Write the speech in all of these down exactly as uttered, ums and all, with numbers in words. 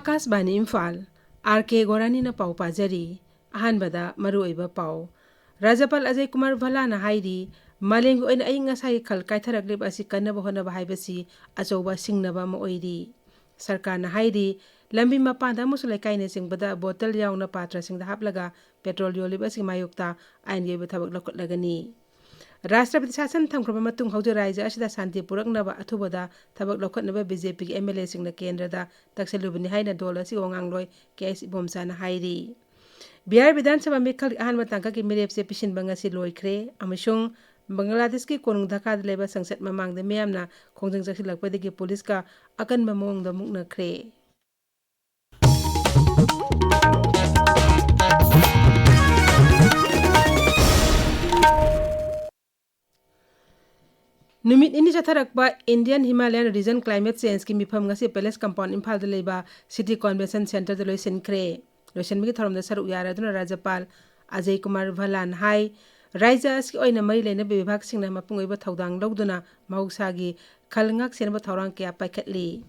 ꯑꯀꯥꯁꯕꯥꯅꯤ Imphal, R ꯀꯦ ꯒꯣꯔꯥꯅꯤꯅ ꯄꯥꯎ ꯄꯥꯖꯔꯤ꯫ ꯑꯍꯥꯟꯕꯗ ꯃꯔꯨꯑꯣꯏꯕ ꯄꯥꯎ꯫ ꯔꯥꯖ꯭ꯌꯄꯥꯜ ꯑꯖꯌ ꯀꯨꯃꯥꯔ ꯚꯜꯂꯥꯅ ꯍꯥꯏꯔꯤ, ꯃꯥꯂꯦꯝꯒꯤ ꯑꯣꯏꯅ ꯑꯏꯪ ꯑꯁꯥꯒꯤ ꯈꯜ ꯀꯥꯏꯊꯔꯛꯂꯤꯕ ꯑꯁꯤ ꯀꯟꯅꯕ ꯍꯣꯠꯅꯕ ꯍꯥꯏꯕꯁꯤ ꯑꯆꯧꯕ ꯁꯤꯡꯅꯕ ꯑꯃ ꯑꯣꯏꯔꯤ꯫ ꯁꯔꯀꯥꯔꯅ ꯍꯥꯏꯔꯤ, ꯂꯝꯕꯤ ꯃꯄꯥꯟꯗ ꯑꯃꯁꯨꯡ ꯂꯩꯀꯥꯏꯅꯆꯤꯡꯕꯗ ꯕꯣꯇꯜ ꯌꯥꯎꯅ ꯄꯥꯇ꯭ꯔꯁꯤꯡꯗ ꯍꯥꯞꯂꯒ ꯄꯦꯇ꯭ꯔꯣꯜ ꯌꯣꯜꯂꯤꯕ ꯑꯁꯤꯒꯤ ꯃꯥꯌꯣꯛꯇ ꯑꯥꯏꯟꯒꯤ ꯑꯣꯏꯕ ꯊꯕꯛ ꯂꯧꯈꯠꯂꯒꯅꯤ꯫ ꯔꯥꯁꯇ꯭ꯔꯄꯇꯤ ꯁꯥꯁꯟ ꯊꯝꯈ꯭ꯔꯕ ꯃꯇꯨꯡ ꯍꯧꯖꯤꯛ ꯔꯥꯖ꯭ꯌ ꯑꯁꯤꯗ ꯁꯥꯟꯇꯤ ꯄꯨꯔꯛꯅꯕ ꯑꯊꯨꯕꯗ ꯊꯕꯛ ꯂꯧꯈꯠꯅꯕ ꯕꯤ ꯖꯦ ꯄꯤꯒꯤ ꯑꯦꯝ ꯑꯦꯜ ꯑꯦꯁꯤꯡꯅ ꯀꯦꯟꯗ꯭ꯔꯗ ꯇꯛꯁꯤꯜꯂꯨꯕꯅꯤ ꯍꯥꯏꯅ ꯗꯣꯜ ꯑꯁꯤꯒꯤ ꯋꯥꯉꯥꯡꯂꯣꯏ ꯀꯦ ꯑꯦꯁ ꯏꯕꯣꯝꯆꯥꯅ ꯍꯥꯏꯔꯤ꯫ ꯕꯤꯍꯥꯔ ꯕꯤꯙꯥꯟ ꯁꯚꯥ ꯃꯤꯈꯜꯒꯤ ꯑꯍꯥꯟꯕ ꯇꯥꯡꯀꯛꯀꯤ ꯃꯤꯔꯦꯞꯁꯦ ꯄꯤꯁꯤꯟꯕ ꯉꯁꯤ ꯂꯣꯏꯈ꯭ꯔꯦ ꯑꯃꯁꯨꯡ ꯕꯪꯒ꯭ꯂꯥꯗꯦꯁꯀꯤ ꯀꯣꯅꯨꯡ ꯙꯥꯀꯥꯗ ꯂꯩꯕ ꯁꯪꯁꯠ ꯃꯃꯥꯡꯗ ꯃꯤꯌꯥꯝꯅ ꯈꯣꯡꯖꯪ ꯆꯪꯁꯤꯜꯂꯛꯄꯗꯒꯤ ꯄꯨꯂꯤꯁꯀ ꯑꯀꯟꯕ ꯃꯑꯣꯡꯗ ꯃꯨꯛꯅꯈ꯭ꯔꯦ꯫ ꯅꯨꯃꯤꯠ ꯅꯤꯅꯤ ꯆꯠꯊꯔꯛꯄ Indian Himalayan Region Climate Changeꯀꯤ ꯃꯤꯐꯝ ꯉꯁꯤ Palace Compound ꯏꯝꯐꯥꯜꯗ ꯂꯩꯕ City Convention Centreꯗ ꯂꯣꯏꯁꯤꯟꯈ꯭ꯔꯦ꯫ ꯂꯣꯏꯁꯤꯟꯕꯒꯤ ꯊꯧꯔꯝꯗ ꯁꯔꯨꯛ ꯌꯥꯔꯗꯨꯅ ꯔꯥꯖ꯭ꯌꯄꯥꯜ ꯑꯖꯌ ꯀꯨꯃꯥꯔ ꯚꯜꯂꯥꯟ ꯍꯥꯏ, ꯔꯥꯖ꯭ꯌ ꯑꯁꯤꯒꯤ ꯑꯣꯏꯅ ꯃꯔꯤ ꯂꯩꯅꯕ ꯕꯤꯚꯥꯒꯁꯤꯡꯅ ꯃꯄꯨꯡ ꯑꯣꯏꯕ ꯊꯧꯗꯥꯡ ꯂꯧꯗꯨꯅ ꯃꯍꯧꯁꯥꯒꯤ ꯈꯜ ꯉꯥꯛ ꯁꯦꯟꯅꯕ ꯊꯧꯔꯥꯡ ꯀꯌꯥ ꯄꯥꯏꯈꯠꯂꯤ꯫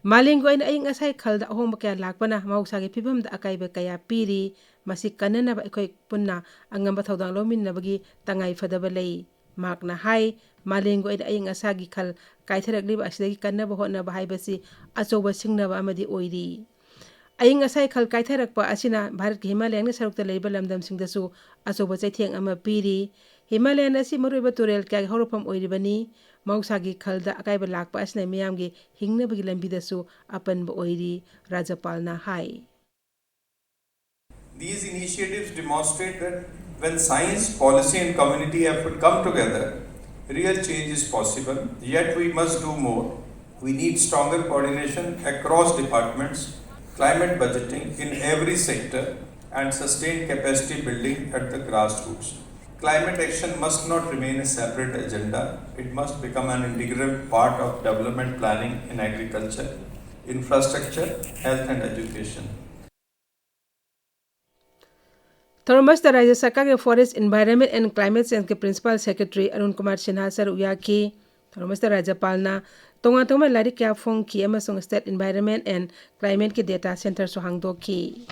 ꯃꯥꯂꯦꯝꯒꯤ ꯑꯣꯏꯅ ꯑꯏꯪ ꯑꯁꯥꯒꯤ ꯈꯜꯗ ꯑꯍꯣꯡꯕ ꯀꯌꯥ ꯂꯥꯛꯄꯅ ꯃꯍꯧꯁꯥꯒꯤ ꯐꯤꯕꯝꯗ ꯑꯀꯥꯏꯕ ꯀꯌꯥ ꯄꯤꯔꯤ꯫ ꯃꯁꯤ ꯀꯟꯅꯅꯕ ꯑꯩꯈꯣꯏ ꯄꯨꯟꯅ ꯑꯉꯝꯕ ꯊꯧꯗꯥꯡ ꯂꯧꯃꯤꯟꯅꯕꯒꯤ ꯇꯉꯥꯏ ꯐꯗꯕ ꯂꯩ꯫ ꯃꯍꯥꯛꯅ ꯍꯥꯏ, ꯃꯥꯂꯦꯝꯒꯤ ꯑꯣꯏꯅ ꯑꯏꯪ ꯑꯁꯥꯒꯤ ꯈꯜ ꯀꯥꯏꯊꯔꯛꯂꯤꯕ ꯑꯁꯤꯗꯒꯤ ꯀꯟꯅꯕ ꯍꯣꯠꯅꯕ ꯍꯥꯏꯕꯁꯤ ꯑꯆꯧꯕ ꯁꯤꯡꯅꯕ ꯑꯃꯗꯤ ꯑꯣꯏꯔꯤ꯫ ꯑꯏꯪ ꯑꯁꯥꯒꯤ ꯈꯜ ꯀꯥꯏꯊꯔꯛꯄ ꯑꯁꯤꯅ ꯚꯥꯔꯠꯀꯤ ꯍꯤꯃꯥꯂꯌꯟꯒꯤ ꯁꯔꯨꯛꯇ ꯂꯩꯕ ꯂꯝꯗꯝꯁꯤꯡꯗꯁꯨ ꯑꯆꯧꯕ ꯆꯩꯊꯦꯡ ꯑꯃ ꯄꯤꯔꯤ꯫ ꯍꯤꯃꯥꯂꯌꯟ ꯑꯁꯤ ꯃꯔꯨꯑꯣꯏꯕ ꯇꯨꯔꯦꯜ ꯀꯌꯥꯒꯤ ꯍꯧꯔꯛꯐꯝ ꯑꯣꯏꯔꯤꯕꯅꯤ꯫ ꯃꯍꯧꯁꯥꯒꯤ ꯈꯜꯗ ꯑꯀꯥꯏꯕ ꯂꯥꯛꯄ ꯑꯁꯤꯅ ꯃꯤꯌꯥꯝꯒꯤ ꯍꯤꯡꯅꯕꯒꯤ ꯂꯝꯕꯤꯗꯁꯨ ꯑꯄꯟꯕ ꯑꯣꯏꯔꯤ, ꯔꯥꯖ꯭ꯌꯄꯥꯜꯅ ꯍꯥꯏ꯫ These initiatives demonstrate that when science, policy, and community effort come together, real change is possible. Yet we must do more. We need stronger coordination across departments, climate budgeting in every sector, and sustained capacity building at the grassroots. Climate action must not remain a separate agenda. It must become an integral part of development planning in agriculture, infrastructure, health, and education. ꯊꯧꯔꯝ ꯑꯁꯤꯗ ꯔꯥꯖ꯭ꯌ ꯁꯔꯀꯥꯔꯒꯤ Forest, Environment and Climate Changeꯀꯤ Principal Secretary Arun Kumar Sinha ꯁꯔꯨꯛ ꯌꯥꯈꯤ꯫ ꯊꯧꯔꯝ ꯑꯁꯤꯗ ꯔꯥꯖ꯭ꯌꯄꯥꯜꯅ ꯇꯣꯉꯥꯟ ꯇꯣꯉꯥꯟꯕ ꯂꯥꯏꯔꯤꯛ ꯀꯌꯥ ꯐꯣꯡꯈꯤ ꯑꯃꯁꯨꯡ State Environment and Climate ꯀꯤ data centre ꯁꯨ ꯍꯥꯡꯗꯣꯛꯈꯤ꯫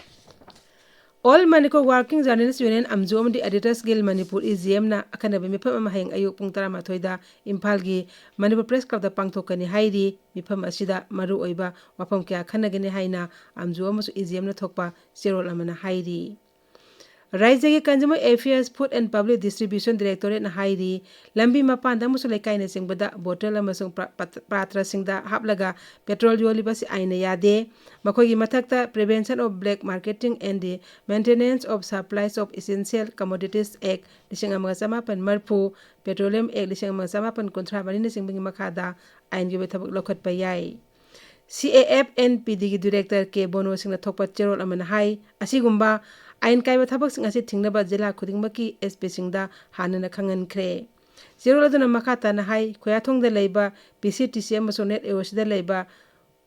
All Manipur Working Journalist Union, ꯑꯝꯖꯨ, ꯑꯃꯗꯤ Editors Guild Manipur, E G M ꯅ ꯑꯈꯟꯅꯕ ꯃꯤꯐꯝ ꯑꯃ ꯍꯌꯦꯡ ꯑꯌꯨꯛ ꯄꯨꯡ ꯇꯔꯥꯃꯥꯊꯣꯏꯗ ꯏꯝꯐꯥꯜꯒꯤ ꯃꯅꯤꯄꯨꯔ Press Club ꯇ ꯄꯥꯡꯊꯣꯛꯀꯅꯤ ꯍꯥꯏꯔꯤ꯫ ꯃꯤꯐꯝ ꯑꯁꯤꯗ ꯃꯔꯨꯑꯣꯏꯕ ꯋꯥꯐꯝ ꯀꯌꯥ ꯈꯟꯅꯒꯅꯤ ꯍꯥꯏꯅ ꯑꯝꯖꯨ ꯑꯃꯁꯨꯡ E G M ꯅ ꯊꯣꯛꯄ ꯆꯦꯔꯣꯜ ꯑꯃꯅ ꯍꯥꯏꯔꯤ꯫ ꯔꯥꯖ꯭ꯌꯒꯤ Consumer Affairs, Food and Public Distribution Directorate ꯅ ꯍꯥꯏꯔꯤ, ꯂꯝꯕꯤ ꯃꯄꯥꯟꯗ ꯑꯃꯁꯨꯡ ꯂꯩꯀꯥꯏꯅꯆꯤꯡꯕꯗ bottle ꯑꯃꯁꯨꯡ ꯄ꯭ꯔ-, ꯄꯠ-, ꯄꯥꯇ꯭ꯔꯁꯤꯡꯗ ꯍꯥꯞꯂꯒ petrol ꯌꯣꯜꯂꯤꯕ ꯑꯁꯤ ꯑꯥꯏꯟꯅ ꯌꯥꯗꯦ꯫ ꯃꯈꯣꯏꯒꯤ ꯃꯊꯛꯇ Prevention of Black Marketing and the Maintenance of Supplies of Essential Commodities Act ꯂꯤꯁꯤꯡ ꯑꯃꯒ ꯆꯃꯥꯄꯟ ꯃꯔꯤꯐꯨ, Petroleum Act ꯂꯤꯁꯤꯡ ꯑꯃꯒ ꯆꯃꯥꯄꯟ ꯀꯨꯟꯊ꯭ꯔꯥ ꯃꯔꯤꯅꯆꯤꯡꯕꯒꯤ ꯃꯈꯥꯗ ꯑꯥꯏꯟꯒꯤ ꯑꯣꯏꯕ ꯊꯕꯛ ꯂꯧꯈꯠꯄ ꯌꯥꯏ꯫ C A F N P D ꯒꯤ director ꯀꯦ ꯕꯣꯅꯣ ꯁꯤꯡꯅ ꯊꯣꯛꯄ ꯆꯦꯔꯣꯜ ꯑꯃꯅ ꯍꯥꯏ, ꯑꯁꯤꯒꯨꯝꯕ ꯑꯥꯏꯟ ꯀꯥꯏꯕ ꯊꯕꯛꯁꯤꯡ ꯑꯁꯤ ꯊꯤꯡꯅꯕ ꯖꯤꯂꯥ ꯈꯨꯗꯤꯡꯃꯛꯀꯤ S P ꯁꯤꯡꯗ ꯍꯥꯟꯅꯅ ꯈꯪꯍꯟꯈ꯭ꯔꯦ꯫ ꯆꯦꯔꯣꯜ ꯑꯗꯨꯅ ꯃꯈꯥ ꯇꯥꯅ ꯍꯥꯏ, ꯈꯣꯌꯥꯊꯣꯡꯗ ꯂꯩꯕ P C T C ꯑꯃꯁꯨꯡ Net A O C ꯗ ꯂꯩꯕ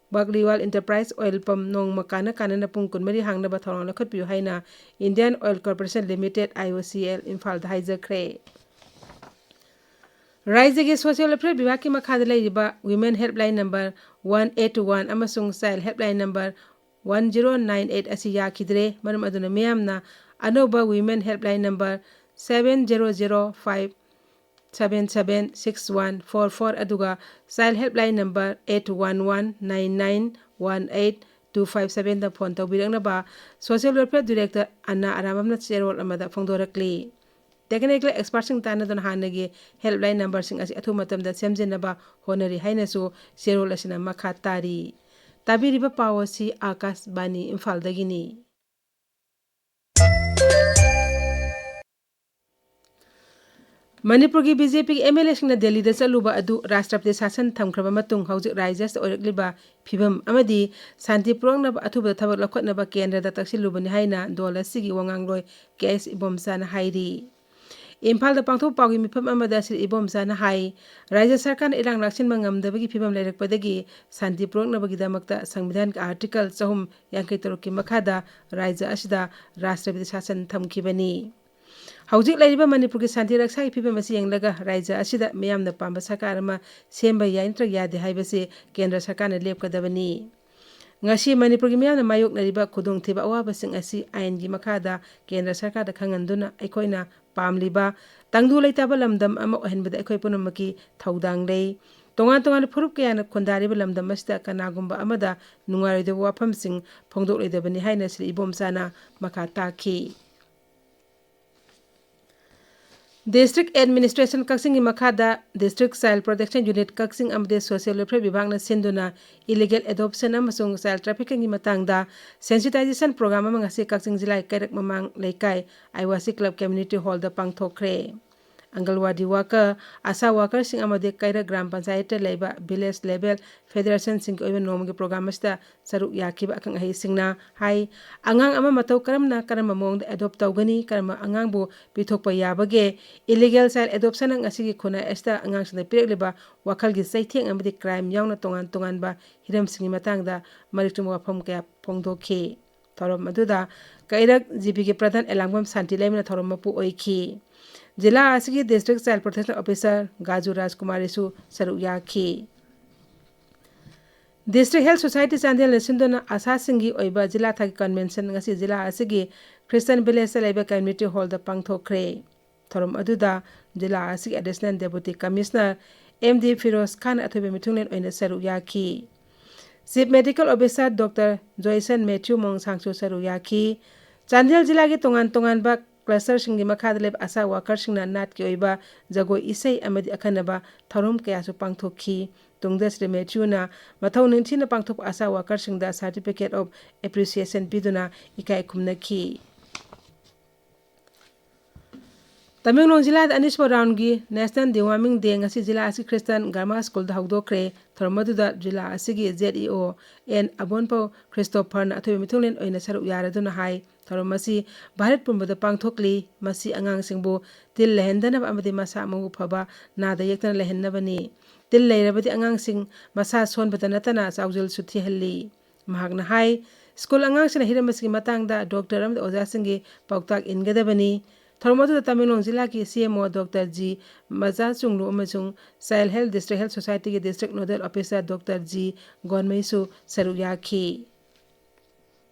Bagriwal Enterprise Oil Pump ꯅꯣꯡꯃ ꯀꯥꯟꯅ ꯀꯥꯟꯅꯅ ꯄꯨꯡ ꯀꯨꯟꯃꯔꯤ ꯍꯥꯡꯅꯕ ꯊꯧꯔꯥꯡ ꯂꯧꯈꯠꯄꯤꯌꯨ ꯍꯥꯏꯅ Indian Oil Corporation Limited, I O C L, ꯏꯝꯐꯥꯜꯗ ꯍꯥꯏꯖꯈ꯭ꯔꯦ꯫ ꯔꯥꯖ꯭ꯌꯒꯤ Social Welfare ꯕꯤꯚꯥꯒꯀꯤ ꯃꯈꯥꯗ ꯂꯩꯔꯤꯕ Women Helpline number one eight one ꯑꯃꯁꯨꯡ Child Helpline number one zero nine eight ꯑꯁꯤ ꯌꯥꯈꯤꯗ꯭ꯔꯦ꯫ ꯃꯔꯝ ꯑꯗꯨꯅ ꯃꯤꯌꯥꯝꯅ ꯑꯅꯧꯕ Women Helpline number seven zero zero five seven seven six one four four ꯑꯗꯨꯒ Child Helpline number eight one one nine nine one eight two five seven ꯗ phone ꯇꯧꯕꯤꯔꯛꯅꯕ Social Welfare Director ꯑꯅꯥ ꯑꯔꯥꯕꯝꯅ ꯆꯦꯔꯣꯜ ꯑꯃꯗ ꯐꯣꯡꯗꯣꯔꯛꯂꯤ꯫ Technical expertꯁꯤꯡ ꯇꯥꯟꯅꯗꯨꯅ ꯍꯥꯟꯅꯒꯤ helpline numberꯁꯤꯡ ꯑꯁꯤ ꯑꯊꯨꯕ ꯃꯇꯝꯗ ꯁꯦꯝꯖꯤꯟꯅꯕ ꯍꯣꯠꯅꯔꯤ ꯍꯥꯏꯅꯁꯨ ꯆꯦꯔꯣꯜ ꯑꯁꯤꯅ ꯃꯈꯥ ꯇꯥꯔꯤ꯫ ꯇꯥꯕꯤꯔꯤꯕ ꯄꯥꯎ ꯑꯁꯤ ꯑꯥꯀꯥꯁꯕꯥꯅꯤ ꯏꯝꯐꯥꯜꯗꯒꯤꯅꯤ꯫ ꯃꯅꯤꯄꯨꯔꯒꯤ BJPꯒꯤ MLAꯁꯤꯡꯅ ꯗꯦꯜꯂꯤꯗ ꯆꯠꯂꯨꯕ ꯑꯗꯨ ꯔꯥꯁꯇ꯭ꯔꯄꯇꯤ ꯁꯥꯁꯟ ꯊꯝꯈ꯭ꯔꯕ ꯃꯇꯨꯡ ꯍꯧꯖꯤꯛ ꯔꯥꯖ꯭ꯌ ꯑꯁꯤꯗ ꯑꯣꯏꯔꯛꯂꯤꯕ ꯐꯤꯕꯝ ꯑꯃꯗꯤ ꯁꯥꯟꯇꯤ ꯄꯨꯔꯛꯅꯕ ꯑꯊꯨꯕꯗ ꯊꯕꯛ ꯂꯧꯈꯠꯅꯕ ꯀꯦꯟꯗ꯭ꯔꯗ ꯇꯛꯁꯤꯜꯂꯨꯕꯅꯤ ꯍꯥꯏꯅ ꯗꯣꯜ ꯑꯁꯤꯒꯤ ꯋꯥꯉꯥꯡꯂꯣꯏ ꯀꯦ ꯑꯩꯆ ꯏꯕꯣꯝꯆꯥꯅ ꯍꯥꯏꯔꯤ꯫ ꯏꯝꯐꯥꯜꯗ ꯄꯥꯡꯊꯣꯛꯄ ꯄꯥꯎꯒꯤ ꯃꯤꯐꯝ ꯑꯃꯗ ꯁ꯭ꯔꯤ ꯏꯕꯣꯝꯆꯥꯅ ꯍꯥꯏ, ꯔꯥꯖ꯭ꯌ ꯁꯔꯀꯥꯔꯅ ꯏꯔꯥꯡ ꯂꯥꯛꯁꯤꯟꯕ ꯉꯝꯗꯕꯒꯤ ꯐꯤꯕꯝ ꯂꯩꯔꯛꯄꯗꯒꯤ ꯁꯥꯟꯇꯤ ꯄꯨꯔꯛꯅꯕꯒꯤꯗꯃꯛꯇ ꯁꯪꯕꯤꯙꯥꯟꯒꯤ Article ꯆꯍꯨꯝ ꯌꯥꯡꯈꯩ ꯇꯔꯨꯛꯀꯤ ꯃꯈꯥꯗ ꯔꯥꯖ꯭ꯌ ꯑꯁꯤꯗ ꯔꯥꯁꯇ꯭ꯔꯄꯇꯤ ꯁꯥꯁꯟ ꯊꯝꯈꯤꯕꯅꯤ꯫ ꯍꯧꯖꯤꯛ ꯂꯩꯔꯤꯕ ꯃꯅꯤꯄꯨꯔꯒꯤ ꯁꯥꯟꯇꯤ ꯔꯛꯁꯥꯒꯤ ꯐꯤꯕꯝ ꯑꯁꯤ ꯌꯦꯡꯂꯒ ꯔꯥꯖ꯭ꯌ ꯑꯁꯤꯗ ꯃꯤꯌꯥꯝꯅ ꯄꯥꯝꯕ ꯁꯔꯀꯥꯔ ꯑꯃ ꯁꯦꯝꯕ ꯌꯥꯏ ꯅꯠꯇ꯭ꯔꯒ ꯌꯥꯗꯦ ꯍꯥꯏꯕꯁꯤ ꯀꯦꯟꯗ꯭ꯔ ꯁꯔꯀꯥꯔꯅ ꯂꯦꯞꯀꯗꯕꯅꯤ꯫ ꯉꯁꯤ ꯃꯅꯤꯄꯨꯔꯒꯤ ꯃꯤꯌꯥꯝꯅ ꯃꯥꯌꯣꯛꯅꯔꯤꯕ ꯈꯨꯗꯣꯡꯊꯤꯕ ꯑꯋꯥꯕꯁꯤꯡ ꯑꯁꯤ ꯑꯥꯏꯟꯒꯤ ꯃꯈꯥꯗ ꯀꯦꯟꯗ꯭ꯔ ꯁꯔꯀꯥꯔꯗ ꯈꯪꯍꯟꯗꯨꯅ ꯑꯩꯈꯣꯏꯅ ꯄꯥꯝꯂꯤꯕ ꯇꯪꯗꯨ ꯂꯩꯇꯥꯕ ꯂꯝꯗꯝ ꯑꯃ ꯑꯣꯏꯍꯟꯕꯗ ꯑꯩꯈꯣꯏ ꯄꯨꯝꯅꯃꯛꯀꯤ ꯊꯧꯗꯥꯡ ꯂꯩ꯫ ꯇꯣꯉꯥꯟ ꯇꯣꯉꯥꯟꯕ ꯐꯨꯔꯨꯞ ꯀꯌꯥꯅ ꯈꯨꯟꯗꯥꯔꯤꯕ ꯂꯝꯗꯝ ꯑꯁꯤꯗ ꯀꯅꯥꯒꯨꯝꯕ ꯑꯃꯗ ꯅꯨꯡꯉꯥꯏꯔꯣꯏꯗꯕ ꯋꯥꯐꯝꯁꯤꯡ ꯐꯣꯡꯗꯣꯛꯂꯣꯏꯗꯕꯅꯤ ꯍꯥꯏꯅ ꯁ꯭ꯔꯤ ꯏꯕꯣꯝꯆꯥꯅ ꯃꯈꯥ ꯇꯥꯈꯤ꯫ District Administration ꯀꯛꯆꯤꯡꯒꯤ ꯃꯈꯥꯗ District Child Protection Unit ꯀꯛꯆꯤꯡ ꯑꯃꯗꯤ Social Welfare ꯕꯤꯚꯥꯒꯅ ꯁꯤꯟꯗꯨꯅ illegal adoption ꯑꯃꯁꯨꯡ child trafficking ꯒꯤ ꯃꯇꯥꯡꯗ sensitization program ꯑꯃ ꯉꯁꯤ ꯀꯛꯆꯤꯡ ꯖꯤꯂꯥꯒꯤ ꯀꯩꯔꯛ ꯃꯃꯥꯡ ꯂꯩꯀꯥꯏ ꯑꯥꯏꯋꯥꯁꯤ club community hall ꯗ ꯄꯥꯡꯊꯣꯛꯈ꯭ꯔꯦ꯫ ꯑꯪꯒꯜꯋꯥꯗꯤ worker, ꯑꯁꯥ worker ꯁꯤꯡ ꯑꯃꯗꯤ ꯀꯩꯔꯛ ꯒ꯭ꯔꯥꯝ ꯄꯟꯆꯥꯌꯠꯇ ꯂꯩꯕ village level federation ꯁꯤꯡꯒꯤ ꯑꯣꯏꯕ ꯅꯣꯡꯃꯒꯤ program ꯑꯁꯤꯗ ꯁꯔꯨꯛ ꯌꯥꯈꯤꯕ ꯑꯈꯪ ꯑꯍꯩꯁꯤꯡꯅ ꯍꯥꯏ, ꯑꯉꯥꯡ ꯑꯃ ꯃꯇꯧ ꯀꯔꯝꯅ, ꯀꯔꯝꯕ ꯃꯑꯣꯡꯗ adopt ꯇꯧꯒꯅꯤ, ꯀꯔꯝꯕ ꯑꯉꯥꯡꯕꯨ ꯄꯤꯊꯣꯛꯄ ꯌꯥꯕꯒꯦ, illegal child adoption ꯅ ꯉꯁꯤꯒꯤ ꯈꯨꯟꯅꯥꯏ ꯑꯁꯤꯗ ꯑꯉꯥꯡꯁꯤꯡꯗ ꯄꯤꯔꯛꯂꯤꯕ ꯋꯥꯈꯜꯒꯤ ꯆꯩꯊꯦꯡ ꯑꯃꯗꯤ crime ꯌꯥꯎꯅ ꯇꯣꯉꯥꯟ ꯇꯣꯉꯥꯟꯕ ꯍꯤꯔꯝꯁꯤꯡꯒꯤ ꯃꯇꯥꯡꯗ ꯃꯔꯤꯛ ꯆꯨꯝꯕ ꯋꯥꯐꯝ ꯀꯌꯥ ꯐꯣꯡꯗꯣꯛꯈꯤ꯫ ꯊꯧꯔꯝ ꯑꯗꯨꯗ ꯀꯩꯔꯛ ꯖꯤ ꯕꯤꯒꯤ ꯄ꯭ꯔꯙꯥꯟ ꯑꯦꯂꯥꯡꯕꯝ ꯁꯥꯟꯇꯤ ꯂꯩꯃꯅ ꯊꯧꯔꯝ ꯃꯄꯨ ꯑꯣꯏꯈꯤ꯫ ꯖꯤꯂꯥ ꯑꯁꯤꯒꯤ District Child Protection Officer ꯒꯥꯖꯨ ꯔꯥꯖꯀꯨꯃꯥꯔꯤꯁꯨ ꯁꯔꯨꯛ ꯌꯥꯈꯤ꯫ District Health Society ꯆꯥꯟꯗꯦꯜꯅ ꯁꯤꯟꯗꯨꯅ ꯑꯁꯥꯁꯤꯡꯒꯤ ꯑꯣꯏꯕ ꯖꯤꯂꯥ ꯊꯥꯒꯤ convention ꯉꯁꯤ ꯖꯤꯂꯥ ꯑꯁꯤꯒꯤ Christian Village ꯇ ꯂꯩꯕ community hall ꯗ ꯄꯥꯡꯊꯣꯛꯈ꯭ꯔꯦ꯫ ꯊꯧꯔꯝ ꯑꯗꯨꯗ ꯖꯤꯂꯥ ꯑꯁꯤꯒꯤ Additional Deputy Commissioner M D Firoz Khan ꯑꯊꯣꯏꯕ ꯃꯤꯊꯨꯡꯂꯦꯟ ꯑꯣꯏꯅ ꯁꯔꯨꯛ ꯌꯥꯈꯤ꯫ Chief Medical Officer Doctor Joyson Mathew ꯃꯣꯡꯁꯥꯡꯁꯨ ꯁꯔꯨꯛ ꯌꯥꯈꯤ꯫ ꯆꯥꯟꯗꯦꯜ ꯖꯤꯂꯥꯒꯤ ꯇꯣꯉꯥꯟ ꯇꯣꯉꯥꯟꯕ cluster ꯁꯤꯡꯒꯤ ꯃꯈꯥꯗ ꯂꯩꯕ ꯑꯁꯥ worker ꯁꯤꯡꯅ ꯅꯥꯠꯀꯤ ꯑꯣꯏꯕ ꯖꯒꯣꯏ ꯏꯁꯩ ꯑꯃꯗꯤ ꯑꯈꯟꯅꯕ ꯊꯧꯔꯝ ꯀꯌꯥꯁꯨ ꯄꯥꯡꯊꯣꯛꯈꯤ꯫ ꯇꯨꯡꯗ ꯁ꯭ꯔꯤ ꯃꯦꯊ꯭ꯌꯨꯅ ꯃꯊꯧ ꯅꯤꯡꯊꯤꯅ ꯄꯥꯡꯊꯣꯛꯄ ꯑꯁꯥ worker ꯁꯤꯡꯗ Certificate of Appreciation ꯄꯤꯗꯨꯅ ꯏꯀꯥꯏ ꯈꯨꯝꯅꯈꯤ꯫ ꯇꯃꯦꯡꯂꯣꯡ ꯖꯤꯂꯥꯗ ꯑꯅꯤꯁꯨꯕ round ꯒꯤ National Deworming Day ꯉꯁꯤ ꯖꯤꯂꯥ ꯑꯁꯤ Christian Grammar School ꯗ ꯍꯧꯗꯣꯛꯈ꯭ꯔꯦ꯫ ꯊꯧꯔꯝ ꯑꯗꯨꯗ ꯖꯤꯂꯥ ꯑꯁꯤꯒꯤ ꯖꯦꯠ ꯏ ꯑꯣ ꯑꯦꯟ ꯑꯕꯣꯟꯄꯧ ꯈ꯭ꯔꯤꯁꯇꯣꯐꯔꯅ ꯑꯊꯣꯏꯕ ꯃꯤꯊꯨꯡꯂꯦꯟ ꯑꯣꯏꯅ ꯁꯔꯨꯛ ꯌꯥꯔꯗꯨꯅ ꯍꯥꯏ, ꯊꯧꯔꯝ ꯑꯁꯤ ꯚꯥꯔꯠ ꯄꯨꯝꯕꯗ ꯄꯥꯡꯊꯣꯛꯂꯤ꯫ ꯃꯁꯤ ꯑꯉꯥꯡꯁꯤꯡꯕꯨ ꯇꯤꯜ ꯂꯩꯍꯟꯗꯅꯕ ꯑꯃꯗꯤ ꯃꯁꯥ ꯃꯎ ꯐꯕ, ꯅꯥꯗ ꯌꯦꯛꯇꯅ ꯂꯩꯍꯟꯅꯕꯅꯤ꯫ ꯇꯤꯜ ꯂꯩꯔꯕꯗꯤ ꯑꯉꯥꯡꯁꯤꯡ ꯃꯁꯥ ꯁꯣꯟꯕꯇ ꯅꯠꯇꯅ ꯆꯥꯎꯖꯦꯜꯁꯨ ꯊꯤꯍꯜꯂꯤ꯫ ꯃꯍꯥꯛꯅ ꯍꯥꯏ, ꯁ꯭ꯀꯨꯜ ꯑꯉꯥꯡꯁꯤꯡꯅ ꯍꯤꯔꯝ ꯑꯁꯤꯒꯤ ꯃꯇꯥꯡꯗ ꯗꯣꯛꯇꯔ ꯑꯃꯗꯤ ꯑꯣꯖꯥꯁꯤꯡꯒꯤ ꯄꯥꯎꯇꯥꯛ ꯏꯟꯒꯗꯕꯅꯤ꯫ ꯊꯧꯔꯝ ꯑꯗꯨꯗ ꯇꯃꯦꯡꯂꯣꯡ ꯖꯤꯂꯥꯒꯤ C M O Doctor G ꯃꯆꯥꯆꯨꯡꯂꯨ ꯑꯃꯁꯨꯡ Child Health District Health Society ꯒꯤ District Nodal Officer Doctor G ꯒꯣꯟꯃꯩꯁꯨ ꯁꯔꯨꯛ ꯌꯥꯈꯤ꯫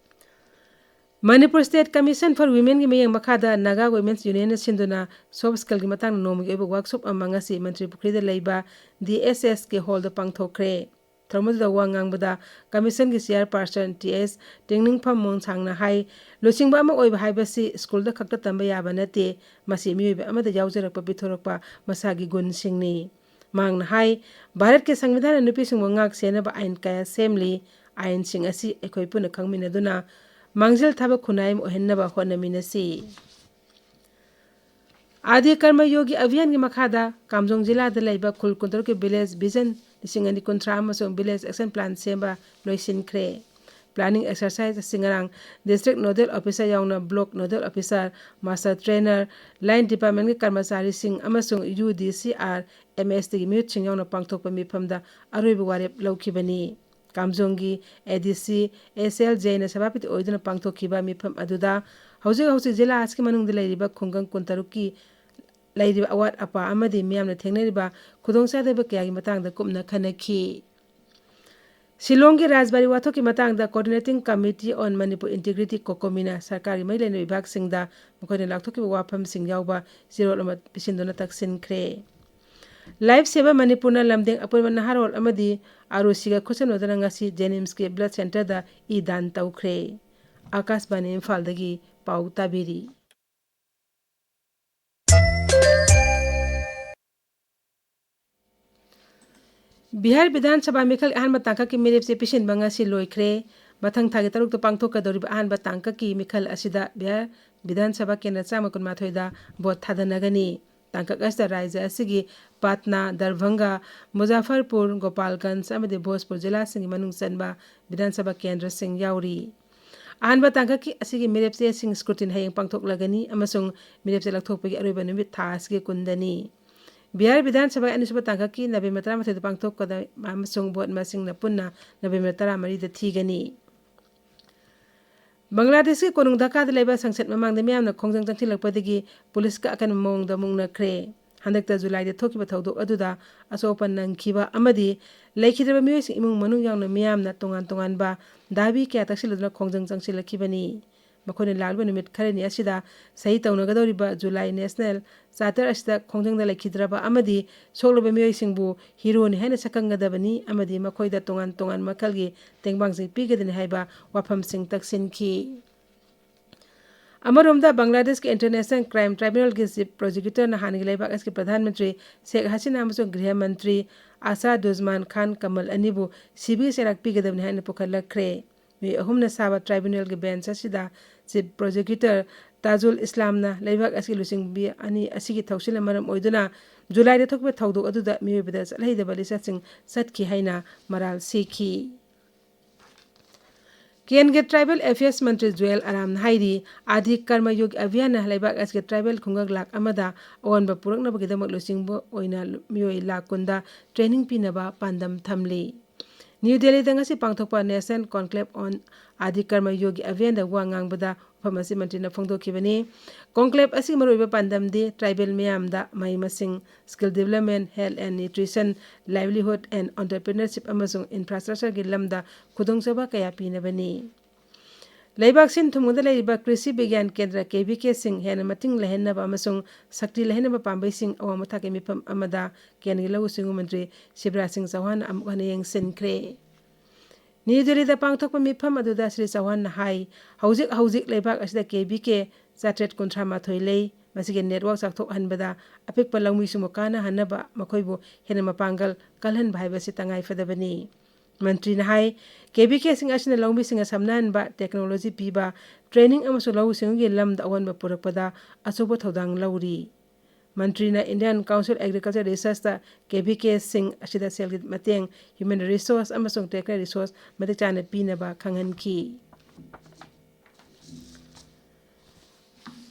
Manipur State Commission for Women ꯒꯤ ꯃꯤꯠꯌꯦꯡ ꯃꯈꯥꯗ Naga Women's Union ꯅ ꯁꯤꯟꯗꯨꯅ soft skill ꯒꯤ ꯃꯇꯥꯡꯗ ꯅꯣꯡꯃꯒꯤ ꯑꯣꯏꯕ workshop ꯑꯃ ꯉꯁꯤ ꯃꯟꯇ꯭ꯔꯤ ꯄꯨꯈ꯭ꯔꯤꯗ ꯂꯩꯕ D S S ꯀꯤ hall ꯗ ꯄꯥꯡꯊꯣꯛꯈ꯭ꯔꯦ꯫ ꯊꯧꯔꯝ ꯑꯗꯨꯗ ꯋꯥ ꯉꯥꯡꯕꯗ Commission ꯒꯤ Chairperson T S ꯇꯦꯡꯅꯤꯡꯐꯝ ꯃꯣꯡꯁꯥꯡꯅ ꯍꯥꯏ, ꯂꯨꯆꯤꯡꯕ ꯑꯃ ꯑꯣꯏꯕ ꯍꯥꯏꯕꯁꯤ school ꯗ ꯈꯛꯇ ꯇꯝꯕ ꯌꯥꯕ ꯅꯠꯇꯦ, ꯃꯁꯤ ꯃꯤꯑꯣꯏꯕ ꯑꯃꯗ ꯌꯥꯎꯖꯔꯛꯄ, ꯄꯤꯊꯣꯔꯛꯄ ꯃꯁꯥꯒꯤ ꯒꯨꯟꯁꯤꯡꯅꯤ꯫ ꯃꯍꯥꯛꯅ ꯍꯥꯏ, ꯚꯥꯔꯠꯀꯤ ꯁꯪꯕꯤꯙꯥꯟꯅ ꯅꯨꯄꯤꯁꯤꯡꯕꯨ ꯉꯥꯛ ꯁꯦꯟꯅꯕ ꯑꯥꯏꯟ ꯀꯌꯥ ꯁꯦꯝꯂꯤ꯫ ꯑꯥꯏꯟꯁꯤꯡ ꯑꯁꯤ ꯑꯩꯈꯣꯏ ꯄꯨꯟꯅ ꯈꯪꯃꯤꯟꯅꯗꯨꯅ ꯃꯥꯡꯖꯤꯜ ꯊꯥꯕ ꯈꯨꯟꯅꯥꯏ ꯑꯃ ꯑꯣꯏꯍꯟꯅꯕ ꯍꯣꯠꯅꯃꯤꯟꯅꯁꯤ꯫ ꯑꯥꯗꯤ ꯀꯔꯃ ꯌꯣꯒꯤ ꯑꯚꯤꯌꯥꯟꯒꯤ ꯃꯈꯥꯗ ꯀꯥꯝꯖꯣꯡ ꯖꯤꯂꯥꯗ ꯂꯩꯕ ꯈꯨꯜ ꯀꯨꯟꯇꯔꯨꯛꯀꯤ Village Vision ꯂꯤꯁꯤꯡ ꯑꯅꯤ ꯀꯨꯟꯊ꯭ꯔꯥ ꯑꯃꯁꯨꯡ Village Action Plan ꯁꯦꯝꯕ ꯂꯣꯏꯁꯤꯟꯈ꯭ꯔꯦ꯫ Planning exercise ꯑꯁꯤ ꯉꯔꯥꯡ District Nodal Officer ꯌꯥꯎꯅ Block Nodal Officer, Master Trainer, Line Department ꯀꯤ ꯀꯔꯃꯆꯥꯔꯤꯁꯤꯡ ꯑꯃꯁꯨꯡ U D C R M S T ꯒꯤ ꯃꯤꯍꯨꯠꯁꯤꯡ ꯌꯥꯎꯅ ꯄꯥꯡꯊꯣꯛꯄ ꯃꯤꯐꯝꯗ ꯑꯔꯣꯏꯕ ꯋꯥꯔꯦꯞ ꯂꯧꯈꯤꯕꯅꯤ꯫ ꯀꯥꯝꯖꯣꯡꯒꯤ A D C S L J ꯅ ꯁꯚꯥꯄꯇꯤ ꯑꯣꯏꯗꯨꯅ ꯄꯥꯡꯊꯣꯛꯈꯤꯕ ꯃꯤꯐꯝ ꯑꯗꯨꯗ ꯍꯧꯖꯤꯛ ꯍꯧꯖꯤꯛ ꯖꯤꯂꯥ ꯑꯁꯤꯒꯤ ꯃꯅꯨꯡꯗ ꯂꯩꯔꯤꯕ ꯈꯨꯡꯒꯪ ꯀꯨꯟꯇꯔꯨꯛꯀꯤ ꯂꯩꯔꯤꯕ ꯑꯋꯥꯠ ꯑꯄꯥ ꯑꯃꯗꯤ ꯃꯤꯌꯥꯝꯅ ꯊꯦꯡꯅꯔꯤꯕ ꯈꯨꯗꯣꯡꯆꯥꯗꯕ ꯀꯌꯥꯒꯤ ꯃꯇꯥꯡꯗ ꯀꯨꯞꯅ ꯈꯟꯅꯈꯤ꯫ ꯁꯤꯂꯣꯡꯒꯤ ꯔꯥꯖꯕꯥꯔꯤ ꯋꯥꯊꯣꯛꯀꯤ ꯃꯇꯥꯡꯗ Coordinating Committee on Manipur Integrity, COCOMI ꯅ ꯁꯔꯀꯥꯔꯒꯤ ꯃꯔꯤ ꯂꯩꯅꯕ ꯕꯤꯚꯥꯒꯁꯤꯡꯗ ꯃꯈꯣꯏꯅ ꯂꯥꯎꯊꯣꯛꯈꯤꯕ ꯋꯥꯐꯝꯁꯤꯡ ꯌꯥꯎꯕ ꯆꯦꯔꯣꯜ ꯑꯃ ꯄꯤꯁꯤꯟꯗꯨꯅ ꯇꯛꯁꯤꯟꯈ꯭ꯔꯦ꯫ Life Saver ꯃꯅꯤꯄꯨꯔꯅ ꯂꯝꯗꯦꯡ ꯑꯄꯣꯏꯕ ꯅꯍꯥꯔꯣꯜ ꯑꯃꯗꯤ ꯑꯥꯔꯨꯁꯤꯒ ꯈꯨꯠꯁꯝꯅꯗꯨꯅ ꯉꯁꯤ JNIMS ꯀꯤ Blood Center ꯗ ꯏ ꯗꯥꯟ ꯇꯧꯈ꯭ꯔꯦ꯫ ꯑꯥꯀꯥꯁꯕꯥꯅꯤ ꯏꯝꯐꯥꯜꯗꯒꯤ ꯄꯥꯎ ꯇꯥꯕꯤꯔꯤ꯫ ꯕꯤꯍꯥꯔ ꯕꯤꯙꯥꯟ ꯁꯚꯥ ꯃꯤꯈꯜ ꯑꯍꯥꯟꯕ ꯇꯥꯡꯀꯛꯀꯤ ꯃꯤꯔꯦꯞ ꯆꯦ ꯄꯤꯁꯤꯟꯕ ꯉꯁꯤ ꯂꯣꯏꯈ꯭ꯔꯦ꯫ ꯃꯊꯪ ꯊꯥꯒꯤ ꯇꯔꯨꯛꯇ ꯄꯥꯡꯊꯣꯛꯀꯗꯧꯔꯤꯕ ꯑꯍꯥꯟꯕ ꯇꯥꯡꯀꯛꯀꯤ ꯃꯤꯈꯜ ꯑꯁꯤꯗ ꯕꯤꯍꯥꯔ ꯕꯤꯙꯥꯟ ꯁꯚꯥ ꯀꯦꯟꯗ꯭ꯔ ꯆꯥꯝꯃ ꯀꯨꯟꯃꯥꯊꯣꯏꯗ ꯚꯣꯠ ꯊꯥꯗꯅꯒꯅꯤ꯫ ꯇꯥꯡꯀꯛ ꯑꯁꯤꯗ ꯔꯥꯖ꯭ꯌ ꯑꯁꯤꯒꯤ ꯄꯥꯠꯅꯥ, ꯗꯔꯚꯪꯒ, ꯃꯨꯖꯥꯐꯔꯄꯨꯔ, ꯒꯣꯄꯥꯜꯒꯟꯖ ꯑꯃꯗꯤ ꯚꯣꯖꯄꯨꯔ ꯖꯤꯂꯥꯁꯤꯡꯒꯤ ꯃꯅꯨꯡ ꯆꯟꯕ ꯕꯤꯙꯥꯟ ꯁꯚꯥ ꯀꯦꯟꯗ꯭ꯔꯁꯤꯡ ꯌꯥꯎꯔꯤ꯫ ꯑꯍꯥꯟꯕ ꯇꯥꯡꯀꯛꯀꯤ ꯑꯁꯤꯒꯤ ꯃꯤꯔꯦꯞ ꯆꯦꯁꯤꯡ scrutiny ꯍꯌꯦꯡ ꯄꯥꯡꯊꯣꯛꯂꯒꯅꯤ ꯑꯃꯁꯨꯡ ꯃꯤꯔꯦꯞ ꯆꯦ ꯂꯧꯊꯣꯛꯄꯒꯤ ꯑꯔꯣꯏꯕ ꯅꯨꯃꯤꯠ ꯊꯥ ꯑꯁꯤꯒꯤ ꯀꯨꯟꯗꯅꯤ꯫ ꯕꯤꯍꯥꯔ ꯕꯤꯙꯥꯟ ꯁꯚꯥꯒꯤ ꯑꯅꯤꯁꯨꯕ ꯇꯥꯡꯀꯛꯀꯤ ꯅꯕꯦꯝꯕꯔ ꯇꯔꯥꯃꯥꯊꯣꯏꯗ ꯄꯥꯡꯊꯣꯛꯀꯗꯕ ꯑꯃꯁꯨꯡ ꯚꯣꯠ ꯃꯁꯤꯡꯅ ꯄꯨꯟꯅ ꯅꯕꯦꯝꯕꯔ ꯇꯔꯥꯃꯔꯤꯗ ꯊꯤꯒꯅꯤ꯫ ꯕꯪꯒ꯭ꯂꯥꯗꯦꯁꯀꯤ ꯀꯣꯅꯨꯡ ꯙꯥꯀꯥꯗ ꯂꯩꯕ ꯁꯪꯁꯠ ꯃꯃꯥꯡꯗ ꯃꯤꯌꯥꯝꯅ ꯈꯣꯡꯖꯪ ꯆꯪꯁꯤꯜꯂꯛꯄꯗꯒꯤ ꯄꯨꯂꯤꯁꯀ ꯑꯀꯟꯕ ꯃꯑꯣꯡꯗ ꯃꯨꯛꯅꯈ꯭ꯔꯦ꯫ ꯍꯟꯗꯛꯇ ꯖꯨꯂꯥꯏꯗ ꯊꯣꯛꯈꯤꯕ ꯊꯧꯗꯣꯛ ꯑꯗꯨꯗ ꯑꯁꯣꯛ ꯑꯄꯟ ꯅꯪꯈꯤꯕ ꯑꯃꯗꯤ ꯂꯩꯈꯤꯗ꯭ꯔꯕ ꯃꯤꯑꯣꯏꯁꯤꯡ ꯏꯃꯨꯡ ꯃꯅꯨꯡ ꯌꯥꯎꯅ ꯃꯤꯌꯥꯝꯅ ꯇꯣꯉꯥꯟ ꯇꯣꯉꯥꯟꯕ ꯗꯥꯕꯤ ꯀꯌꯥ ꯇꯛꯁꯤꯜꯂꯗꯨꯅ ꯈꯣꯡꯖꯪ ꯆꯪꯁꯤꯜꯂꯛꯈꯤꯕꯅꯤ꯫ ꯃꯈꯣꯏꯅ ꯂꯥꯛꯂꯤꯕ ꯅꯨꯃꯤꯠ ꯈꯔꯅꯤ ꯑꯁꯤꯗ ꯁꯍꯤ ꯇꯧꯅꯒꯗꯧꯔꯤꯕ ꯖꯨꯂꯥꯏ ꯅꯦꯁꯅꯦꯜ ꯆꯥꯔꯇꯔ ꯑꯁꯤꯗ ꯈꯣꯡꯖꯪꯗ ꯂꯩꯈꯤꯗ꯭ꯔꯕ ꯑꯃꯗꯤ ꯁꯣꯛꯂꯕ ꯃꯤꯑꯣꯏꯁꯤꯡꯕꯨ ꯍꯤꯔꯣꯅꯤ ꯍꯥꯏꯅ ꯁꯛꯈꯪꯒꯗꯕꯅꯤ ꯑꯃꯗꯤ ꯃꯈꯣꯏꯗ ꯇꯣꯉꯥꯟ ꯇꯣꯉꯥꯟꯕ ꯃꯈꯜꯒꯤ ꯇꯦꯡꯕꯥꯡꯁꯤꯡ ꯄꯤꯒꯗꯅꯤ ꯍꯥꯏꯕ ꯋꯥꯐꯝꯁꯤꯡ ꯇꯛꯁꯤꯟꯈꯤ꯫ ꯑꯃꯔꯣꯝꯗ ꯕꯪꯒ꯭ꯂꯥꯗꯦꯁꯀꯤ ꯏꯟꯇꯔꯅꯦꯁꯅꯦꯜ ꯀ꯭ꯔꯥꯏꯝ ꯇ꯭ꯔꯥꯏꯕꯨꯅꯦꯜꯒꯤ ꯆꯤꯐ ꯄ꯭ꯔꯣꯁꯤꯀ꯭ꯌꯨꯇꯔꯅ ꯍꯥꯟꯅꯒꯤ ꯂꯩꯕꯥꯛ ꯑꯁꯤꯒꯤ ꯄ꯭ꯔꯙꯥꯟ ꯃꯟꯇ꯭ꯔꯤ ꯁꯦꯈ ꯍꯁꯤꯅꯥ ꯑꯃꯁꯨꯡ ꯒ꯭ꯔꯤꯍ ꯃꯟꯇ꯭ꯔꯤ ꯑꯁꯥ ꯗꯨꯖꯃꯥꯟ ꯈꯥꯟ ꯀꯃꯜ ꯑꯅꯤꯕꯨ ꯁꯤꯕꯤꯒꯤ ꯆꯩꯔꯥꯛ ꯄꯤꯒꯗꯕꯅꯤ ꯍꯥꯏꯅ ꯄꯨꯈꯠꯂꯛꯈ꯭ꯔꯦ꯫ ꯃꯤꯑꯣꯏ ꯑꯍꯨꯝꯅ ꯁꯥꯕ ꯇ꯭ꯔꯥꯏꯕꯨꯅꯦꯜꯒꯤ ꯕꯦꯟꯆ ꯑꯁꯤꯗ ꯆꯤꯐ ꯄ꯭ꯔꯣꯁꯤꯀ꯭ꯌꯨꯇꯔ ꯇꯥꯖꯨꯜ ꯏꯁꯂꯥꯝꯅ ꯂꯩꯕꯥꯛ ꯑꯁꯤꯒꯤ ꯂꯨꯆꯤꯡꯕꯤ ꯑꯅꯤ ꯑꯁꯤꯒꯤ ꯊꯧꯁꯤꯜꯅ ꯃꯔꯝ ꯑꯣꯏꯗꯨꯅ ꯖꯨꯂꯥꯏꯗ ꯊꯣꯛꯈꯤꯕ ꯊꯧꯗꯣꯛ ꯑꯗꯨꯗ ꯃꯤꯑꯣꯏꯕꯗ ꯆꯠꯍꯩꯗꯕ ꯂꯤꯆꯠꯁꯤꯡ ꯆꯠꯈꯤ ꯍꯥꯏꯅ ꯃꯔꯥꯜ ꯁꯤꯈꯤ꯫ ꯀꯦꯟꯒꯤ ꯇ꯭ꯔꯥꯏꯕꯦꯜ ꯑꯦꯐꯤꯌꯔꯁ ꯃꯟꯇ꯭ꯔꯤ ꯖꯨꯑꯦꯜ ꯑꯔꯥꯝꯅ ꯍꯥꯏꯔꯤ, ꯑꯥꯗꯤ ꯀꯔꯃ ꯌꯣꯒ ꯑꯚꯤꯌꯥꯟꯅ ꯂꯩꯕꯥꯛ ꯑꯁꯤꯒꯤ ꯇ꯭ꯔꯥꯏꯕꯦꯜ ꯈꯨꯡꯒꯪ ꯂꯥꯈ ꯑꯃꯗ ꯑꯑꯣꯟꯕ ꯄꯨꯔꯛꯅꯕꯒꯤꯗꯃꯛ ꯂꯨꯆꯤꯡꯕ ꯑꯣꯏꯅ ꯃꯤꯑꯣꯏ ꯂꯥꯈ ꯀꯨꯟꯗ ꯇ꯭ꯔꯦꯅꯤꯡ ꯄꯤꯅꯕ ꯄꯥꯟꯗꯝ ꯊꯝꯂꯤ꯫ ꯅ꯭ꯌꯨ ꯗꯦꯜꯂꯤꯗ ꯉꯁꯤ ꯄꯥꯡꯊꯣꯛꯄ National Conclave on Adi Karma Yogi Abhiyan ꯗ ꯋꯥ ꯉꯥꯡꯕꯗ ꯋꯥꯐꯝ ꯑꯁꯤ ꯃꯟꯇ꯭ꯔꯤꯅ ꯐꯣꯡꯗꯣꯛꯈꯤꯕꯅꯤ꯫ ꯀꯣꯟꯀ꯭ꯂꯦꯕ ꯑꯁꯤꯒꯤ ꯃꯔꯨꯑꯣꯏꯕ ꯄꯥꯟꯗꯝꯗꯤ ꯇ꯭ꯔꯥꯏꯕꯦꯜ ꯃꯤꯌꯥꯝꯗ ꯃꯍꯩ ꯃꯁꯤꯡ, skill development, health and nutrition, livelihood and entrepreneurship ꯑꯃꯁꯨꯡ ꯏꯟꯐ꯭ꯔꯥꯁ꯭ꯇ꯭ꯔꯛꯆꯔꯒꯤ ꯂꯝꯗ ꯈꯨꯗꯣꯡꯆꯥꯕ ꯀꯌꯥ ꯄꯤꯅꯕꯅꯤ꯫ ꯂꯩꯕꯥꯛ ꯁꯤꯟ ꯊꯨꯡꯕꯗ ꯂꯩꯔꯤꯕ ꯀ꯭ꯔꯤꯁꯤ ꯕꯤꯒ꯭ꯌꯥꯟ ꯀꯦꯟꯗ꯭ꯔ, ꯀꯦ ꯚꯤ ꯀꯦꯁꯤꯡ ꯍꯦꯟꯅ ꯃꯇꯤꯡ ꯂꯩꯍꯟꯅꯕ ꯑꯃꯁꯨꯡ ꯁꯛꯇꯤ ꯂꯩꯍꯟꯅꯕ ꯄꯥꯝꯕꯩꯁꯤꯡ ꯑꯋꯥꯡꯕ ꯊꯥꯛꯀꯤ ꯃꯤꯐꯝ ꯑꯃꯗ ꯀꯦꯟꯒꯤ ꯂꯧꯎ ꯁꯤꯡꯎ ꯃꯟꯇ꯭ꯔꯤ ꯁꯤꯕꯔꯥꯖ ꯁꯤꯡ ꯆꯧꯍꯥꯟꯅ ꯑꯃꯨꯛ ꯍꯟꯅ ꯌꯦꯡꯁꯤꯟꯈ꯭ꯔꯦ꯫ ꯅ꯭ꯌꯨ ꯗꯦꯜꯂꯤꯗ ꯄꯥꯡꯊꯣꯛꯄ ꯃꯤꯐꯝ ꯑꯗꯨꯗ ꯁ꯭ꯔꯤ ꯆꯧꯍꯥꯟꯅ ꯍꯥꯏ, ꯍꯧꯖꯤꯛ ꯍꯧꯖꯤꯛ ꯂꯩꯕꯥꯛ ꯑꯁꯤꯗ ꯀꯦ ꯚꯤ ꯀꯦ ꯆꯥꯇ꯭ꯔꯦꯠ ꯀꯨꯟꯊ꯭ꯔꯥ ꯃꯥꯊꯣꯏ ꯂꯩ꯫ ꯃꯁꯤꯒꯤ ꯅꯦꯠꯋꯥꯔꯛ ꯆꯥꯎꯊꯣꯛꯍꯟꯕꯗ ꯑꯄꯤꯛꯄ ꯂꯧꯃꯤꯁꯤꯡꯕꯨ ꯀꯥꯟꯅꯍꯟꯅꯕ ꯃꯈꯣꯏꯕꯨ ꯍꯦꯟꯅ ꯃꯄꯥꯡꯒꯜ ꯀꯜꯍꯟꯕ ꯍꯥꯏꯕꯁꯤ ꯇꯉꯥꯏ ꯐꯗꯕꯅꯤ꯫ ꯃꯟꯇ꯭ꯔꯤꯅ ꯍꯥꯏ, ꯀꯦ ꯚꯤ ꯀꯦꯁꯤꯡ ꯑꯁꯤꯅ ꯂꯧꯃꯤꯁꯤꯡꯅ ꯁꯝꯅꯍꯟꯕ, ꯇꯦꯛꯅꯣꯂꯣꯖꯤ ꯄꯤꯕ, ꯇ꯭ꯔꯦꯅꯤꯡ ꯑꯃꯁꯨꯡ ꯂꯧꯎ ꯁꯤꯡꯎꯒꯤ ꯂꯝꯗ ꯑꯑꯣꯟꯕ ꯄꯨꯔꯛꯄꯗ ꯑꯆꯧꯕ ꯊꯧꯗꯥꯡ ꯂꯧꯔꯤ꯫ ꯃꯟꯇ꯭ꯔꯤꯅ Indian Council Agriculture Research ꯇ ꯀꯦ ꯚꯤ ꯀꯦꯁꯤꯡ ꯑꯁꯤꯗ ꯁꯦꯜꯒꯤ ꯃꯇꯦꯡ, human resource ꯑꯃꯁꯨꯡ technical resource ꯃꯇꯤꯛ ꯆꯥꯅ ꯄꯤꯅꯕ ꯈꯪꯍꯟꯈꯤ꯫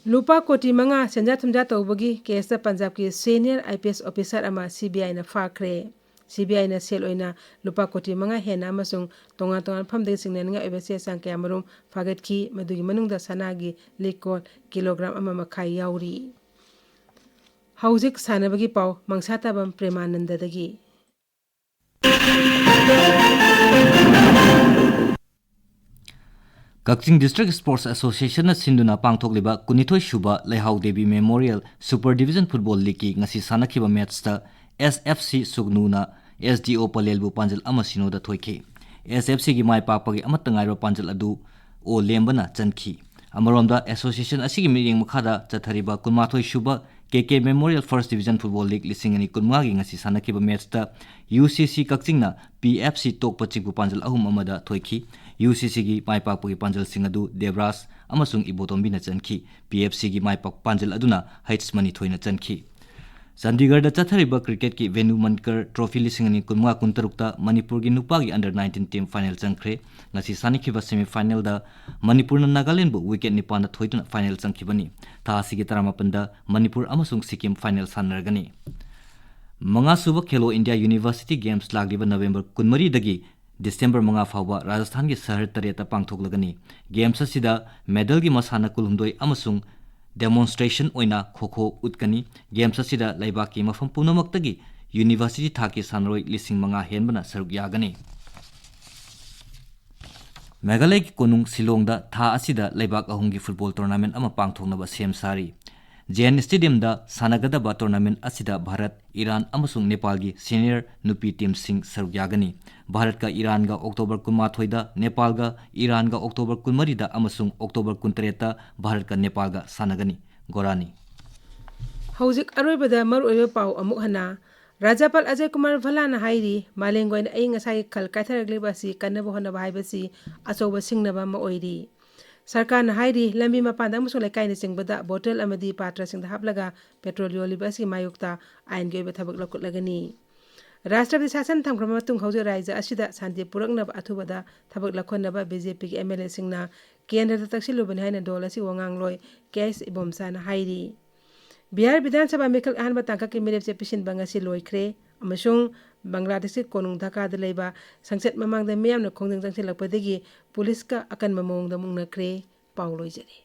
ꯂꯨꯄꯥ ꯀꯣꯇꯤ ꯃꯉꯥ ꯁꯦꯟꯖꯥ ꯊꯨꯝꯖꯥ ꯇꯧꯕꯒꯤ ꯀꯦꯁꯇ ꯄꯟꯖꯥꯕꯀꯤ senior I P S officer ꯑꯃ C B I ꯅ ꯐꯥꯈ꯭ꯔꯦ꯫ ꯁꯤ ꯕꯤ ꯑꯥꯏꯅ ꯁꯦꯜ ꯑꯣꯏꯅ ꯂꯨꯄꯥ ꯀꯣꯇꯤ ꯃꯉꯥ ꯍꯦꯟꯅ ꯑꯃꯁꯨꯡ ꯇꯣꯉꯥꯟ ꯇꯣꯉꯥꯟꯕ ꯃꯐꯝꯗꯒꯤ ꯆꯤꯡꯅꯅꯤꯡꯉꯥꯏ ꯑꯣꯏꯕ ꯆꯦ ꯆꯥꯡ ꯀꯌꯥ ꯃꯔꯨꯝ ꯐꯥꯒꯠꯈꯤ꯫ ꯃꯗꯨꯒꯤ ꯃꯅꯨꯡꯗ ꯁꯅꯥꯒꯤ ꯂꯤꯛꯀꯣꯟ ꯀꯤꯂꯣꯒ꯭ꯔꯥꯝ ꯑꯃ ꯃꯈꯥꯏ ꯌꯥꯎꯔꯤ꯫ ꯍꯧꯖꯤꯛ ꯁꯥꯟꯅꯕꯒꯤ ꯄꯥꯎ ꯃꯪꯁꯥꯇꯥꯕꯝ ꯄ꯭ꯔꯦꯃꯥꯅꯟꯗꯗꯒꯤ꯫ ꯀꯛꯆꯤꯡ District Sports Associationꯅ ꯁꯤꯟꯗꯨꯅ ꯄꯥꯡꯊꯣꯛꯂꯤꯕ ꯀꯨꯟꯅꯤꯊꯣꯏ ꯁꯨꯕ ꯂꯩꯍꯥꯎ Devi Memorial Super Division Football Leagueꯀꯤ ꯉꯁꯤ ꯁꯥꯟꯅꯈꯤꯕ matchꯇ S F C ꯁꯨꯒꯅꯨꯅ S D O ꯄꯂꯦꯜꯕꯨ ꯄꯥꯟꯖꯜ ꯑꯃ ꯁꯤꯅꯣꯗ ꯊꯣꯏꯈꯤ꯫ S F Cꯒꯤ ꯃꯥꯏ ꯄꯥꯛꯄꯒꯤ ꯑꯃꯠꯇ ꯉꯥꯏꯔꯕ ꯄꯥꯟꯖꯜ ꯑꯗꯨ ꯑꯣ ꯂꯦꯝꯕꯅ ꯆꯟꯈꯤ꯫ ꯑꯃꯔꯣꯝꯗ, association ꯑꯁꯤꯒꯤ ꯃꯤꯠꯌꯦꯡ ꯃꯈꯥꯗ ꯆꯠꯊꯔꯤꯕ ꯀꯨꯟꯃꯥꯊꯣꯏ ꯁꯨꯕ K K Memorial First Division Football League ꯂꯤꯁꯤꯡ ꯑꯅꯤ ꯀꯨꯟꯃꯉꯥꯒꯤ ꯉꯁꯤ ꯁꯥꯟꯅꯈꯤꯕ matchꯇ U C C ꯀꯛꯆꯤꯡꯅ P F C ꯇꯣꯛꯄ ꯆꯤꯛꯄꯨ ꯄꯥꯟꯖꯜ ꯑꯍꯨꯝ ꯑꯃꯗ ꯊꯣꯏꯈꯤ꯫ U C Cꯒꯤ ꯃꯥꯏ ꯄꯥꯛꯄꯒꯤ ꯄꯥꯟꯖꯜꯁꯤꯡ ꯑꯗꯨ ꯗꯦꯕ꯭ꯔꯥꯖ ꯑꯃꯁꯨꯡ ꯏꯕꯣꯇꯣꯝꯕꯤꯅ ꯆꯟꯈꯤ꯫ P F Cꯒꯤ ꯃꯥꯏ ꯄꯥꯛꯄ ꯄꯥꯟꯖꯜ ꯑꯗꯨꯅ H ꯃꯅꯤꯊꯣꯏꯅ ꯆꯟꯈꯤ꯫ ꯆꯟꯗꯤꯒꯔꯗ ꯆꯠꯊꯔꯤꯕ cricketꯀꯤ Venu Mankar Trophy ꯂꯤꯁꯤꯡ ꯑꯅꯤ ꯀꯨꯟꯃꯉꯥ ꯀꯨꯟꯇꯔꯨꯛꯇ ꯃꯅꯤꯄꯨꯔꯒꯤ ꯅꯨꯄꯥꯒꯤ under nineteen team final ꯆꯪꯈ꯭ꯔꯦ꯫ ꯉꯁꯤ ꯁꯥꯟꯅꯈꯤꯕ semi finalꯗ ꯃꯅꯤꯄꯨꯔꯅ ꯅꯥꯒꯥꯂꯦꯟꯕꯨ wicket ꯅꯤꯄꯥꯟꯗ ꯊꯣꯏꯗꯨꯅ final ꯆꯪꯈꯤꯕꯅꯤ꯫ ꯊꯥ ꯑꯁꯤꯒꯤ ꯇꯔꯥꯃꯥꯄꯟꯗ ꯃꯅꯤꯄꯨꯔ ꯑꯃꯁꯨꯡ Sikkim final ꯁꯥꯟꯅꯔꯒꯅꯤ꯫ ꯃꯉꯥꯁꯨꯕ Khelo India University Games ꯂꯥꯛꯂꯤꯕ November ꯀꯨꯟꯃꯔꯤꯗꯒꯤ December ꯃꯉꯥ ꯐꯥꯎꯕ ꯔꯥꯖꯁꯊꯥꯟꯒꯤ ꯁꯍꯔ ꯇꯔꯦꯠꯇ ꯄꯥꯡꯊꯣꯛꯂꯒꯅꯤ꯫ Games ꯑꯁꯤꯗ medalꯒꯤ ꯃꯁꯥꯟꯅ ꯀꯨꯟꯍꯨꯝꯗꯣꯏ ꯑꯃꯁꯨꯡ demonstration ꯑꯣꯏꯅ ꯈꯣ ꯈꯣ ꯎꯠꯀꯅꯤ꯫ Games ꯑꯁꯤꯗ ꯂꯩꯕꯥꯛꯀꯤ ꯃꯐꯝ ꯄꯨꯝꯅꯃꯛꯇꯒꯤ university ꯊꯥꯛꯀꯤ ꯁꯥꯟꯅꯔꯣꯏ ꯂꯤꯁꯤꯡ ꯃꯉꯥ ꯍꯦꯟꯕꯅ ꯁꯔꯨꯛ ꯌꯥꯒꯅꯤ꯫ ꯃꯦꯘꯥꯂꯌꯒꯤ ꯀꯣꯅꯨꯡ ꯁꯤꯂꯣꯡꯗ ꯊꯥ ꯑꯁꯤꯗ ꯂꯩꯕꯥꯛ ꯑꯍꯨꯝꯒꯤ football tournament ꯑꯃ ꯄꯥꯡꯊꯣꯛꯅꯕ ꯁꯦꯝ ꯁꯥꯔꯤ꯫ Jain Stadiumꯗ ꯁꯥꯟꯅꯒꯗꯕ tournament ꯑꯁꯤꯗ ꯚꯥꯔꯠ, ꯏꯔꯥꯟ ꯑꯃꯁꯨꯡ ꯅꯦꯄꯥꯜꯒꯤ senior ꯅꯨꯄꯤ teamꯁꯤꯡ ꯁꯔꯨꯛ ꯌꯥꯒꯅꯤ꯫ ꯚꯥꯔꯠꯀ ꯏꯔꯥꯟꯒ October ꯀꯨꯟꯃꯥꯊꯣꯏꯗ, ꯅꯦꯄꯥꯜꯒ ꯏꯔꯥꯟꯒ October ꯀꯨꯟꯃꯔꯤꯗ ꯑꯃꯁꯨꯡ October ꯀꯨꯟꯇꯔꯦꯠꯇ ꯚꯥꯔꯠꯀ ꯅꯦꯄꯥꯜꯒ ꯁꯥꯟꯅꯒꯅꯤ꯫ ꯒꯣꯔꯥꯅꯤ꯫ ꯍꯧꯖꯤꯛ ꯑꯔꯣꯏꯕꯗ ꯃꯔꯨꯑꯣꯏꯕ ꯄꯥꯎ ꯑꯃꯨꯛ ꯍꯟꯅ꯫ ꯔꯥꯖ꯭ꯌꯄꯥꯜ ꯑꯖꯌ ꯀꯨꯃꯥꯔ ꯚꯜꯂꯥꯅ ꯍꯥꯏꯔꯤ, ꯃꯥꯂꯦꯝꯒꯤ ꯑꯣꯏꯅ ꯑꯏꯪ ꯑꯁꯥꯒꯤ ꯈꯜ ꯀꯥꯏꯊꯔꯛꯂꯤꯕ ꯑꯁꯤ ꯀꯟꯅꯕ ꯍꯣꯠꯅꯕ ꯍꯥꯏꯕꯁꯤ ꯑꯆꯧꯕ ꯁꯤꯡꯅꯕ ꯑꯃ ꯑꯣꯏꯔꯤ꯫ ꯁꯔꯀꯥꯔꯅ ꯍꯥꯏꯔꯤ, ꯂꯝꯕꯤ ꯃꯄꯥꯟꯗ ꯑꯃꯁꯨꯡ ꯂꯩꯀꯥꯏꯅꯆꯤꯡꯕꯗ bottle ꯑꯃꯗꯤ ꯄꯥꯇ꯭ꯔꯁꯤꯡꯗ ꯍꯥꯞꯂꯒ petrol ꯌꯣꯜꯂꯤꯕ ꯑꯁꯤꯒꯤ ꯃꯥꯌꯣꯛꯇ ꯑꯥꯏꯟꯒꯤ ꯑꯣꯏꯕ ꯊꯕꯛ ꯂꯧꯈꯠꯂꯒꯅꯤ꯫ ꯔꯥꯁꯇ꯭ꯔꯄꯇꯤ ꯁꯥꯁꯟ ꯊꯝꯈ꯭ꯔꯕ ꯃꯇꯨꯡ ꯍꯧꯖꯤꯛ ꯔꯥꯖ꯭ꯌ ꯑꯁꯤꯗ ꯁꯥꯟꯇꯤ ꯄꯨꯔꯛꯅꯕ ꯑꯊꯨꯕꯗ ꯊꯕꯛ ꯂꯧꯈꯠꯅꯕ B J Pꯒꯤ M L Aꯁꯤꯡꯅ ꯀꯦꯟꯗ꯭ꯔꯗ ꯇꯛꯁꯤꯜꯂꯨꯕꯅꯤ ꯍꯥꯏꯅ ꯗꯣꯜ ꯑꯁꯤꯒꯤ ꯋꯥꯉꯥꯡꯂꯣꯏ K S ꯏꯕꯣꯝꯆꯥꯅ ꯍꯥꯏꯔꯤ꯫ ꯕꯤꯍꯥꯔ ꯕꯤꯙꯥꯟ ꯁꯚꯥ ꯃꯤꯈꯜ ꯑꯍꯥꯟꯕ ꯇꯥꯡꯀꯛꯀꯤ ꯃꯤꯔꯦꯞꯆꯦ ꯄꯤꯁꯤꯟꯕ ꯉꯁꯤ ꯂꯣꯏꯈ꯭ꯔꯦ ꯑꯃꯁꯨꯡ ꯕꯪꯒ꯭ꯂꯥꯗꯦꯁꯀꯤ ꯀꯣꯅꯨꯡ ꯙꯥꯀꯥꯗ ꯂꯩꯕ ꯁꯪꯁꯠ ꯃꯃꯥꯡꯗ ꯃꯤꯌꯥꯝꯅ ꯈꯣꯡꯖꯪ ꯆꯪꯁꯤꯜꯂꯛꯄꯗꯒꯤ ꯄꯨꯂꯤꯁꯀ ꯑꯀꯟꯕ ꯃꯑꯣꯡꯗ ꯃꯨꯛꯅꯈ꯭ꯔꯦ꯫ ꯄꯥꯎ ꯂꯣꯏꯖꯔꯦ꯫